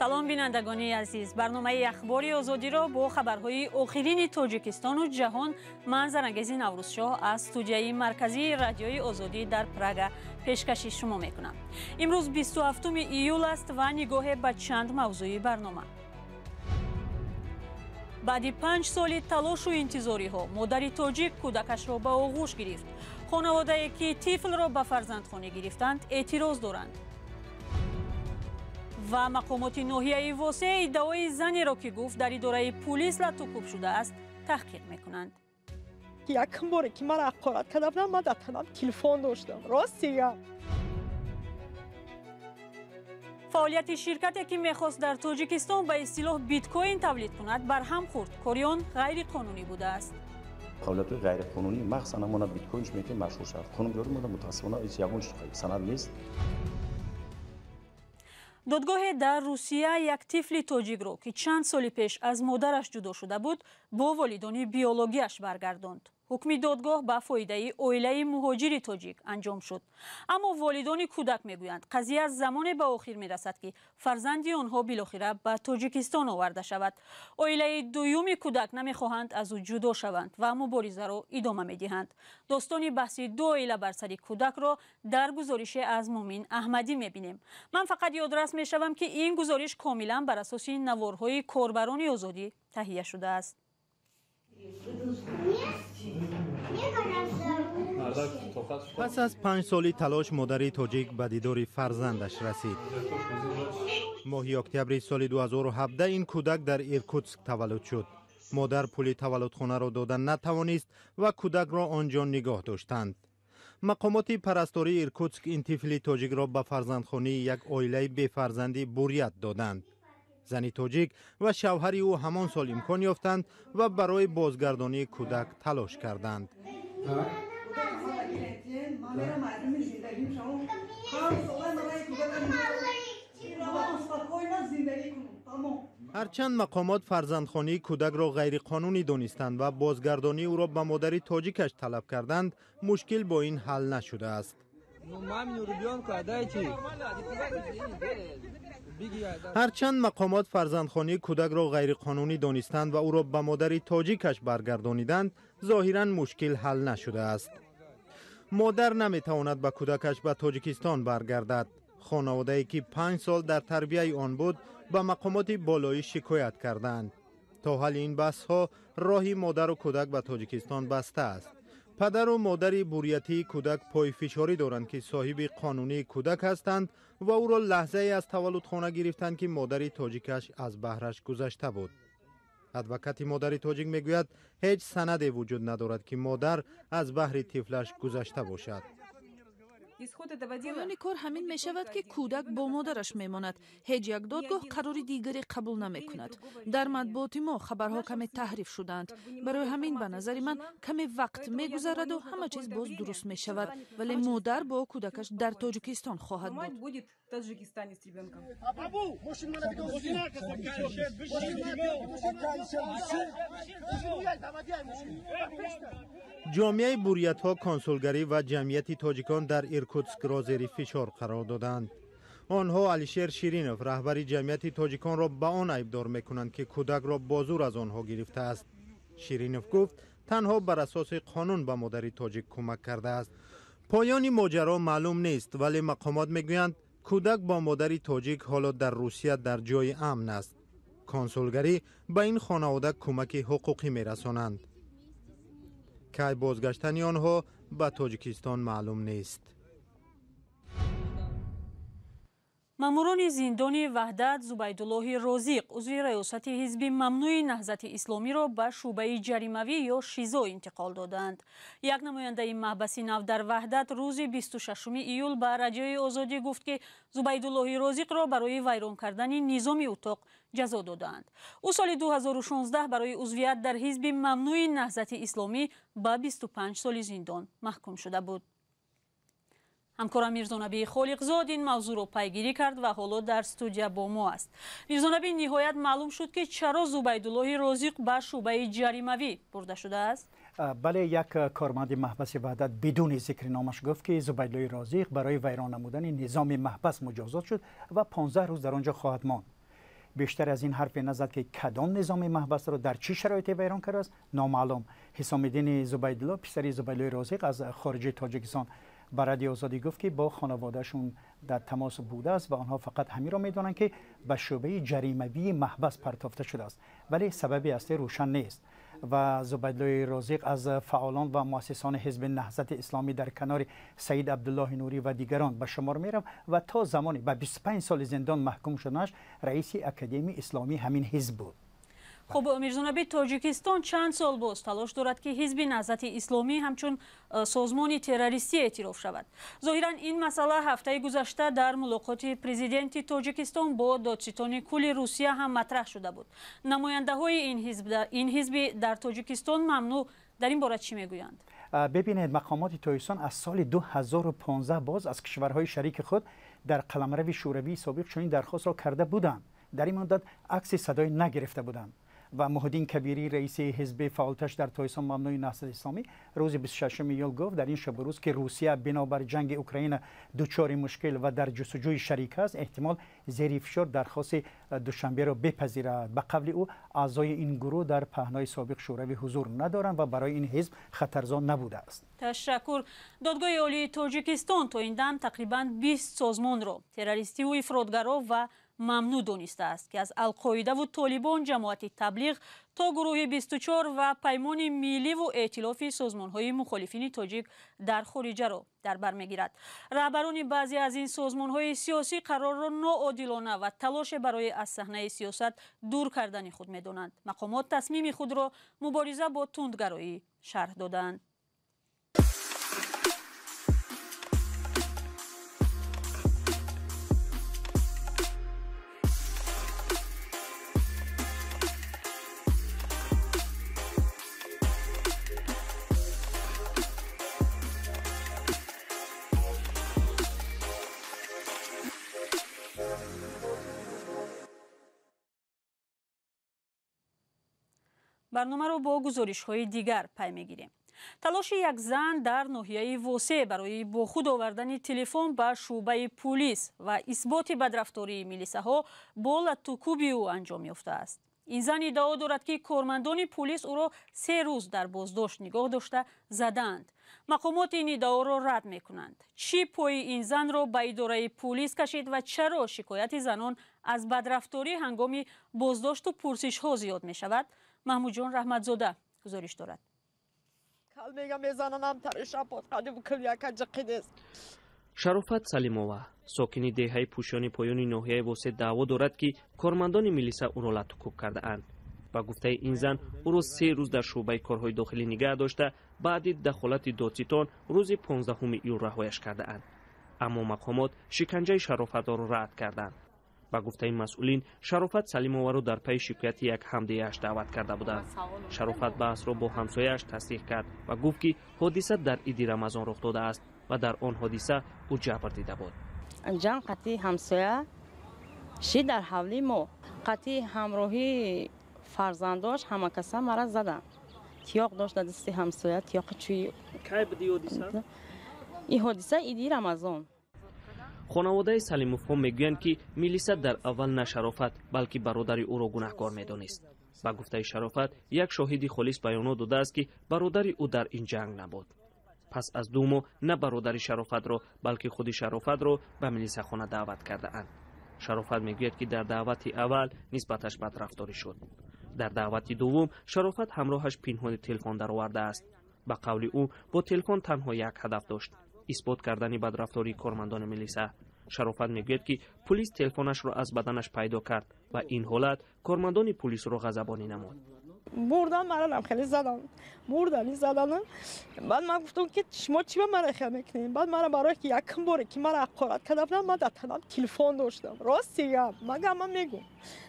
Салом, бинандагони азиз. Барномаи Ахбори Озодиро бо хабарҳои охирини Тоҷикистону ҷаҳон ман, Зарангези Наврӯзшоҳ, аз студияи марказии Радиои Озодӣ дар Прага пешкаши шумо мекунам. Имрӯз 27 июл аст ва нигоҳе ба чанд мавзӯи барнома. Баъди 5 соли талошу интизориҳо модари тоҷик кӯдакашро ба оғӯш гирифт. Хонаводае, ки тифлро ба фарзандхонӣ гирифтанд, эътироз доранд. Ва мақомоти ноҳияи Восеъ иддаои занеро, ки гуфт, дар идораи пулис латукӯб шудааст, таҳқиқ мекунанд. Якум боре, ки маро ҳақорат карда будам, ман дар танам телефон доштам, рости гап. Фаъолияти ширкате, ки мехост дар Тоҷикистон ба истилоҳ биткоин тавлид кунад, барҳам хӯрд. Кори он ғайриқонунӣ будааст. Фаъолиятҳои ғайриқонунӣ, махсусан ҳамона биткоин ки машҳур шуд, қонунгузорӣ мода, мутаассифона, ягон санад нест. Додгоҳе дар Русия як тифли тоҷикро, ки чанд соли пеш аз модараш ҷудо шуда буд, бо волидони биологияш баргардонд. Ҳукми додгоҳ ба фоидаи оилаи муҳоҷири тоҷик анҷом шуд, аммо волидони кӯдак мегӯянд, қазия замоне ба охир мерасад, ки фарзанди онҳо билохира ба Тоҷикистон оварда шавад. Оилаи дуюми кӯдак намехоҳанд аз ӯ ҷудо шаванд ва муборизаро идома медиҳанд. Достони баҳси ду оила бар сари кӯдакро дар гузорише аз Мумин Аҳмадӣ мебинем. Ман фақат ёдрас мешавам, ки ин гузориш комилан бар асоси наворҳои корбарони Озодӣ таҳия шудааст. Пас аз 5 соли талош модари тоҷик ба дидори фарзандаш расид. Моҳи октябри соли 2017 ин кӯдак дар Иркутск таваллуд шуд. Модар пули таваллудхонаро дода натавонист ва кӯдакро он ҷо нигоҳ доштанд. Мақомоти парастории Иркутск ин тифли тоҷикро ба фарзандхонии як оилаи бефарзанди бурят доданд. Зани тоҷик ва шавҳари ӯ ҳамон сол имкон ёфтанд ва барои бозгардонии кӯдак талош карданд. Ҳарчанд мақомот фарзандхонии кӯдакро ғайриқонунӣ донистанд ва бозгардонии ӯро ба модари тоҷикаш талаб карданд, мушкил бо ин ҳал нашудааст. Ҳарчанд мақомот фарзандхонии кӯдакро ғайриқонунӣ донистанд ва ӯро ба модари тоҷикаш баргардониданд, зоҳиран мушкил ҳал нашудааст. Модар наметавонад ба кӯдакаш ба Тоҷикистон баргардад. Хонаводае, ки 5 сол дар тарбияи он буд, ба мақомоти болоӣ шикоят карданд. То ҳалли ин баҳсҳо роҳи модару кӯдак ба Тоҷикистон баста аст. Падару модари буриятии кӯдак пойфишорӣ доранд, ки соҳиби қонунии кӯдак ҳастанд ва ӯро лаҳзае аз таваллудхона гирифтанд, ки модари тоҷикаш аз баҳраш гузашта буд. Адвокати модари тоҷик мегӯяд, ҳеҷ санаде вуҷуд надорад, ки модар аз баҳри тифлаш гузашта бошад. Поёни кор ҳамин мешавад, ки кӯдак бо модараш мемонад. Ҳеҷ як додгоҳ қарори дигаре қабул намекунад. Дар матбуоти мо хабарҳо каме таҳриф шудаанд. Барои ҳамин, ба назари ман, каме вақт мегузараду ҳама чиз боз дуруст мешавад, вале модар бо кӯдакаш дар Тоҷикистон хоҳад буд. Ҷомеаи буриятҳо консулгарӣ ва ҷамъияти тоҷикон дар Иркутскро зери фишор қарор доданд. Онҳо Алишер Ширинов, раҳбари ҷамъияти тоҷиконро, ба он айбдор мекунанд, ки кӯдакро бо зур аз онҳо гирифтааст. Ширинов гуфт, танҳо бар асоси қонун ба модари тоҷик кӯмак кардааст. Поёни моҷаро маълум нест, вале мақомот мегӯянд, кӯдак бо модари тоҷик ҳоло дар Русия дар ҷои амн аст. Консулгарӣ ба ин хонавода кӯмаки ҳуқуқӣ мерасонанд. Кай бозгаштани онҳо ба Тоҷикистон маълум нест. Мамурони зиндони Ваҳдат Зубайдуллоҳи Розиқ, узви раёсати ҳизби мамнӯи Наҳзати Исломиро, ба шӯъбаи ҷаримавӣ ё ШИЗО интиқол додаанд. Як намояндаи маҳбаси нав дар Ваҳдат рӯзи 26 июл ба Радиои Озодӣ гуфт, ки Зубайдуллоҳи Розиқро барои вайрон кардани низоми утоқ ҷазо додаанд. Ӯ соли 2016 барои узвият дар ҳизби мамнӯи Наҳзати Исломӣ ба 25 соли зиндон маҳкум шуда буд. Ҳамкорам Мирзонабии Холиқзод ин мавзӯъро пайгирӣ кард ва ҳоло дар студия бо мо аст. Мирзонабӣ, ниҳоят маълум шуд, ки чаро Зубайдуллоҳи Розиқ ба шӯъбаи ҷаримавӣ бурда шудааст? Бале, як корманди маҳбаси Ваҳдат бидуни зикри номаш гуфт, ки Зубайдуллоҳи Розиқ барои вайрон намудани низоми маҳбас муҷозот шуд ва 15 рӯз дар он ҷо хоҳад монд. بیشتر از این حرف نزد که کدام نظام محبس را در چه شرایطی ویران کرده است نامعلوم. حسام-الدین زبیدالله پسر زبیدالله رازق از خارج تاجیکستان به رادیو آزادی گفت که با خانوادهشون در تماس بوده است و آنها فقط همین را میدانند که به شعبه جریموی محبس پرتافته شده است، ولی سبب اصلی روشن نیست. و زبیدالله رازق از فعالان و مؤسسان حزب نهضت اسلامی در کنار سید عبدالله نوری و دیگران به شمار می‌رفت و تا زمانی به 25 سال زندان محکوم شدنش رئیس اکادمی اسلامی همین حزب بود. خب میرزا тоҷикистон чанд сол боз талош дорад ки ҳизби наҳзати исломӣ ҳамчун созмони террористӣ эътироф шавад. Зоҳиран ин масъала ҳафтаи гузашта дар мулоқоти президенти Тоҷикистон бо додситони кулли Русия ҳам матраҳ шуда буд. Намояндаҳои ин ҳизби дар Тоҷикистон мамнӯъ дар ин бора чӣ мегӯянд? ببینید مقامات تاجیکستان از سال 2015 باز از کشورهای شریک خود در قلمرو شوروی سابق چنین درخواست را کرده بودند. در این مدت عکس صدای نگرفته بودند. و محدین کبیری رئیس حزب فعالتش در تاجیکستان ممنوع نهضت اسلامی روز 26 ایول گفت در این شب و روز که روسیه بنابر جنگ اوکراین دچار مشکل و در جستجوی شریک است، احتمال زیر فشار درخواست دوشنبه را بپذیرد. به قول او اعضای این گروه در پهنای سابق شوروی حضور ندارند و برای این حزب خطرزا نبوده است. تشکر. دادگاه عالی تاجیکستان تا این دم تقریبا 20 سازمان را تروریستی و افراطگرا و ممنوع دانسته است که از القاعده و طالبان، جماعت تبلیغ تا گروه 24 و پیمان ملی و ائتلاف سازمان‌های مخالفین تاجیک در خارجه را در بر می‌گیرد. رهبران بعضی از این سازمان‌های سیاسی قرار را ناعادلانه و تلاش برای از صحنه سیاست دور کردن خود می‌دانند. مقامات تصمیم خود را مبارزه با تندگرایی شرح دادند. برنامه رو با گزارش‌های دیگر پی می‌گیریم. تلاش یک زن در ناحیه واسع برای با خود آوردن تلفن به شعبه پلیس و اثبات بدرفتاری میلیسه‌ها با لتوکوبی او انجام یافته است. این زن ادعا دارد که کارمندان پلیس او را 3 روز در بازداشت نگاه داشته زدند. مقامات این ادعا را رد می‌کنند. چی پای این زن را به اداره پلیس کشید و چرا شکایت زنان از بدرفتاری هنگام بازداشت و پرسش‌ها زیاد می‌شود؟ محمود جان رحمتزاده گزارش دارد. شرافت سلیمова ساکن деҳаи پوشانی پایان ناحیه واسع دعوا دارد که کارمندان میلیسا او را لتوکوب کرده اند. با گفته این زن او را 3 روز در شعبه کارهای داخلی نگه داشته، بعد دخالت دادستان روز 15 ایول رهایش کرده اند. اما مقامات شکنجه شرافت را رد کردند. با گفته مسئولین شرافت سلیمова را در پی شکایت یک همدیه‌اش دعوت کرده بودند. شرافت بحث را با همسایه‌اش تصدیق کرد و گفت که حادثه در عید رمضان رخ داده است و در آن حادثه او جبر دیده بود. جنگ قطعی همسایه شی در حولی ما قطعی همراهی فرزنداش همه کسا مرا زدن. تیاق داشت در دست همسایه، تیاق چوی. کی بود این حادثه؟ این حادثه عید رمضان. خانواده سلیموفها میگویند که میلیسا در اول نه شرافت بلکه برادر او را گناهکار میدانست. با گفته شرافت یک شاهد خالص بیانات داده است که برادر او در این جنگ نبود. پس از 2 ماه نه برادر شرافت را بلکه خود شرافت را به میلیسا خانه دعوت کرده اند. شرافت میگوید که در دعوت اول نسبتش بدرفتاری شد. در دعوت دوم شرافت همراهش پنهان تلفن درآورده است. به قول او با تلفن تنها یک هدف داشت: اثبات کردن بدرفتاری کارمندان میلیسا. شرافت میگوید که پلیس تلفنش را از بدنش پیدا کرد و این حالت کارمندان پلیس را غضبانی نمود. بردن مرا خیلی زدن، بردن زدن. بعد من گفتم که شما چی به من خیلی میکنین؟ بعد مرا برای که یکم باره که مرا حقارت کردن، من در تنم تلفن داشتم. راست میگم، مگه من میگم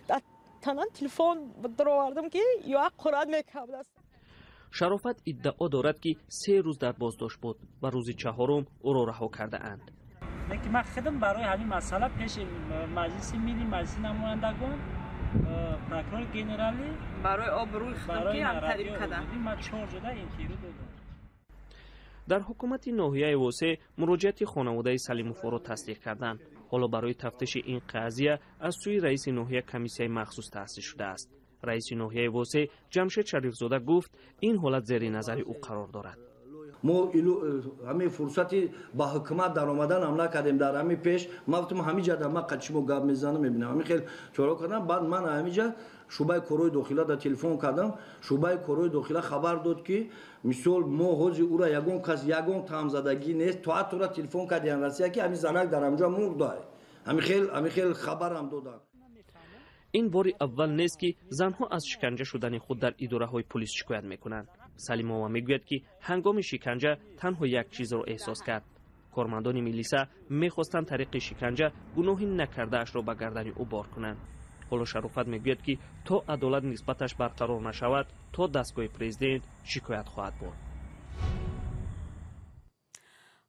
در تنم تلفن درآوردم که یا حقارت میکرد. شرافت ادعا دارد که 3 روز در بازداشت بود و روز 4 او را رها کرده اند. من خودم برای همین مسئله پیش مجلس ملی، مجلس نمایندگان، پروکرور گنرالی برای آبروی خودم که هم تعریف کردم. من 4 جدا اینترو دادم. در حکومت ناحیه واسع مراجعت خانواده سلیموفها را تصدیق کردند. Ҳоло барои тафтиши ин қазия аз сӯи раиси ноҳия комиссияи махсус таъсис шудааст. Раиси ноҳияи Восеъ Ҷамшед Шарифзода гуфт, ин ҳолат зери назари ӯ қарор дорад. Мо ҳамин фурсати ба ҳукумат даромадан ҳам накардем. Дар ҳамин пеш ман гуфтам, ҳамин ҷа ман қад шумо гап мезанам, мебинам ҳамин хел чора кардам. Баъд ман ҳамин ҷа шӯъбаи корҳои дохила дар телефон кардам. Шӯъбаи корҳои дохила хабар дод, ки мисол мо ҳозир ӯра ягон кас ягон таҳамзадагӣ нест, то ҳатто телефон кардиян Россия, ки ҳамин занак дар ҳамҷа мурда. Ҳамин хел хабарам доданд. Ин бори аввал нест, ки занҳо аз шиканҷа шудани худ дар идораҳои пулис шикоят мекунанд. Салимова мегӯяд, ки ҳангоми шиканҷа танҳо як чизро эҳсос кард. Кормандони милиса мехостанд тариқи шиканҷа гуноҳи накардаашро ба гардани ӯ бор кунанд. Ҳоло Шарофат мегӯяд, ки то адолат нисбаташ барқарор нашавад, то дастгоҳи президент шикоят хоҳад бурд.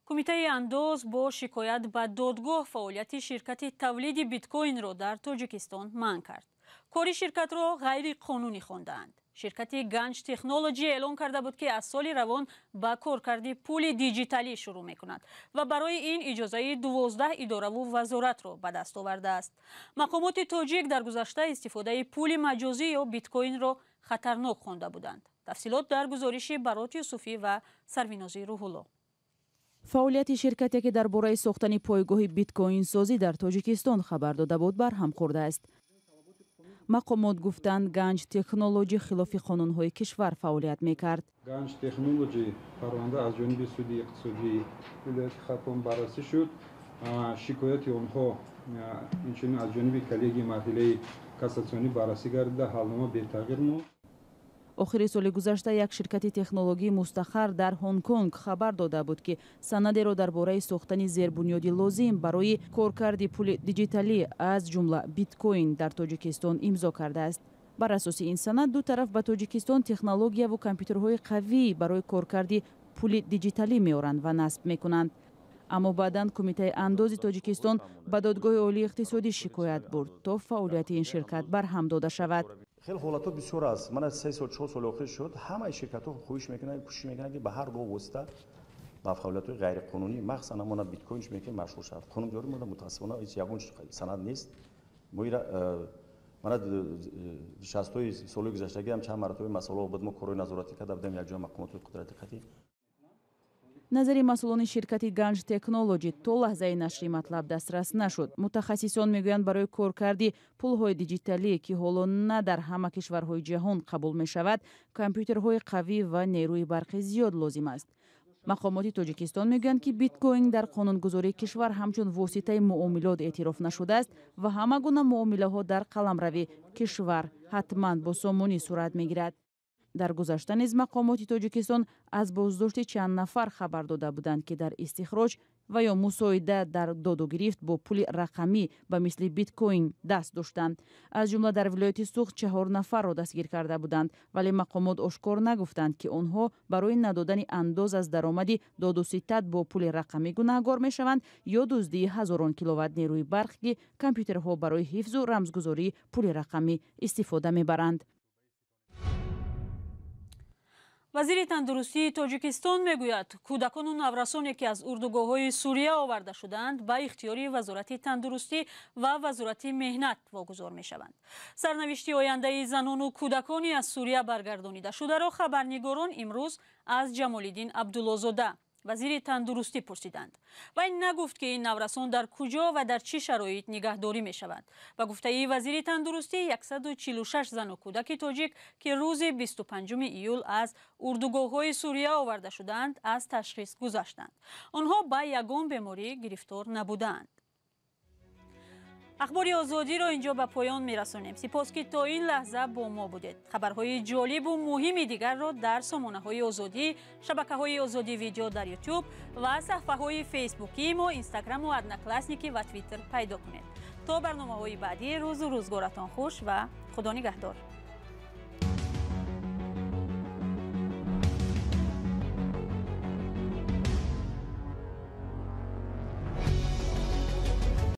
Кумитаи андоз бо шикоят ба додгоҳ фаъолияти ширкати тавлиди биткоинро дар Тоҷикистон манъ кард. Кори ширкатро ғайриқонунӣ хондаанд. Ширкати Ганҷ Технолоҷи эълон карда буд, ки аз соли равон ба коркарди пули диҷиталӣ шурӯъ мекунад ва барои ин иҷозаи 12 идораву вазоратро ба даст овардааст. Мақомоти тоҷик дар гузашта истифодаи пули маҷозӣ ё биткоинро хатарнок хонда буданд. Тафсилот дар гузориши Барот Юсуфӣ ва Сарвинози Рӯҳулло. Фаъолияти ширкате, ки дар бораи сохтани пойгоҳи биткоинсозӣ дар Тоҷикистон хабар дода буд, барҳам хӯрдааст. Мақомот гуфтанд, Ганҷ Технолоҷи хилофи қонунҳои кишвар фаъолият мекард. Ганҷ Технолоҷи парванда аз ҷониби суди иқтисодии вилояти Хатлон баррасӣ шуд. Шикояти онҳо инчунин аз ҷониби коллегияи марҳилаи кассатсионӣ баррасӣ гардида, ҳалнома бетағйир монд. Охири соли гузашта як ширкати технологии мустақар дар Ҳонконг хабар дода буд, ки санадеро дар бораи сохтани зербунёди лозим барои коркарди пули диҷиталӣ, аз ҷумла биткоин, дар Тоҷикистон имзо кардааст. Бар асоси ин санад ду тараф ба Тоҷикистон технологияву компютерҳои қавӣ барои коркарди пули диҷиталӣ меоранд ва насб мекунанд. Аммо баъдан Кумитаи андози Тоҷикистон ба Додгоҳи Олии иқтисодӣ шикоят бурд, то фаъолияти ин ширкат барҳам дода шавад. Хеле ҳолатҳо бисёр аст. Ман 3 сол 4 соли охир шуд, ҳамаи ширкатҳо хоҳиш мекунанд, кӯшиш мекунанд, ки ба ҳар роҳ восита ба фаъолиятҳои ғайриқонунӣ, махсусан ҳамона биткоин мекунад, машғул шавад. Қонунҷорӣ мо мутаассифона ҳеҷ ягон санад нест. Мо ира мана 60-ҳои соли гузаштагӣ ҳам чанд маротиба масъалаҳо буд, мо корҳои назоратӣ карда будем якҷоя мақомоти қудрати қатъӣ. Назари масъулони ширкати Ганҷ Технолоҷи то лаҳзаи нашри матлаб дастрас нашуд. Мутахассисон мегӯянд, барои коркарди пулҳои диҷиталӣ, ки ҳоло на дар ҳама кишварҳои ҷаҳон қабул мешавад, компютерҳои қавӣ ва нерӯи барқи зиёд лозим аст. Мақомоти Тоҷикистон мегӯянд, ки биткоин дар қонунгузории кишвар ҳамчун воситаи муомилот эътироф нашудааст ва ҳама гуна муомилаҳо дар қаламрави кишвар ҳатман бо сомонӣ сурат мегирад. Дар гузашта низ мақомоти Тоҷикистон аз боздошти чанд нафар хабар дода буданд, ки дар истихроҷ ва ё мусоида дар додугирифт бо пули рақамӣ ба мисли биткоин даст доштанд. Аз ҷумла дар вилояти Суғд 4 нафарро дастгир карда буданд, вале мақомот ошкор нагуфтанд, ки онҳо барои надодани андоз аз даромади додуситад бо пули рақамӣ гунаҳгор мешаванд ё дуздии ҳазорон киловатт нерӯи барқ, ки компютерҳо барои ҳифзу рамзгузории пули рақамӣ истифода мебаранд. Вазири тандурустии Тоҷикистон мегӯяд, кӯдакону наврасоне, ки аз урдугоҳҳои Сурия оварда шудаанд, ба ихтиёри Вазорати тандурустӣ ва Вазорати меҳнат вогузор мешаванд. Сарнавишти ояндаи занону кӯдакони аз Сурия баргардонида шударо хабарнигорон имрӯз аз Ҷамолиддин Абдуллозода, вазири тандурустӣ, пурсиданд. Вай нагуфт, ки ин наврасон дар куҷо ва дар чӣ шароит нигаҳдорӣ мешаванд. Ба гуфтаи вазири тандурустӣ, 146 зану кӯдаки тоҷик, ки рӯзи 25 июл аз урдугоҳҳои Сурия оварда шудаанд, аз ташхис гузаштанд. Онҳо ба ягон беморӣ гирифтор набудаанд. Ахбори Озодиро инҷо ба поён мерасонем. Сипос, ки то ин лаҳза бо мо будед. Хабарҳои ҷолибу муҳими дигарро дар сомонаҳои Озодӣ, шабакаҳои Озодӣ видео дар Ютуб ва саҳфаҳои Фейсбукии мо, Инстаграму Одноклассники ва Твиттер пайдо кунед. То барномаҳои баъдӣ рӯзу рӯзгоратон хуш ва Худо нигаҳдор.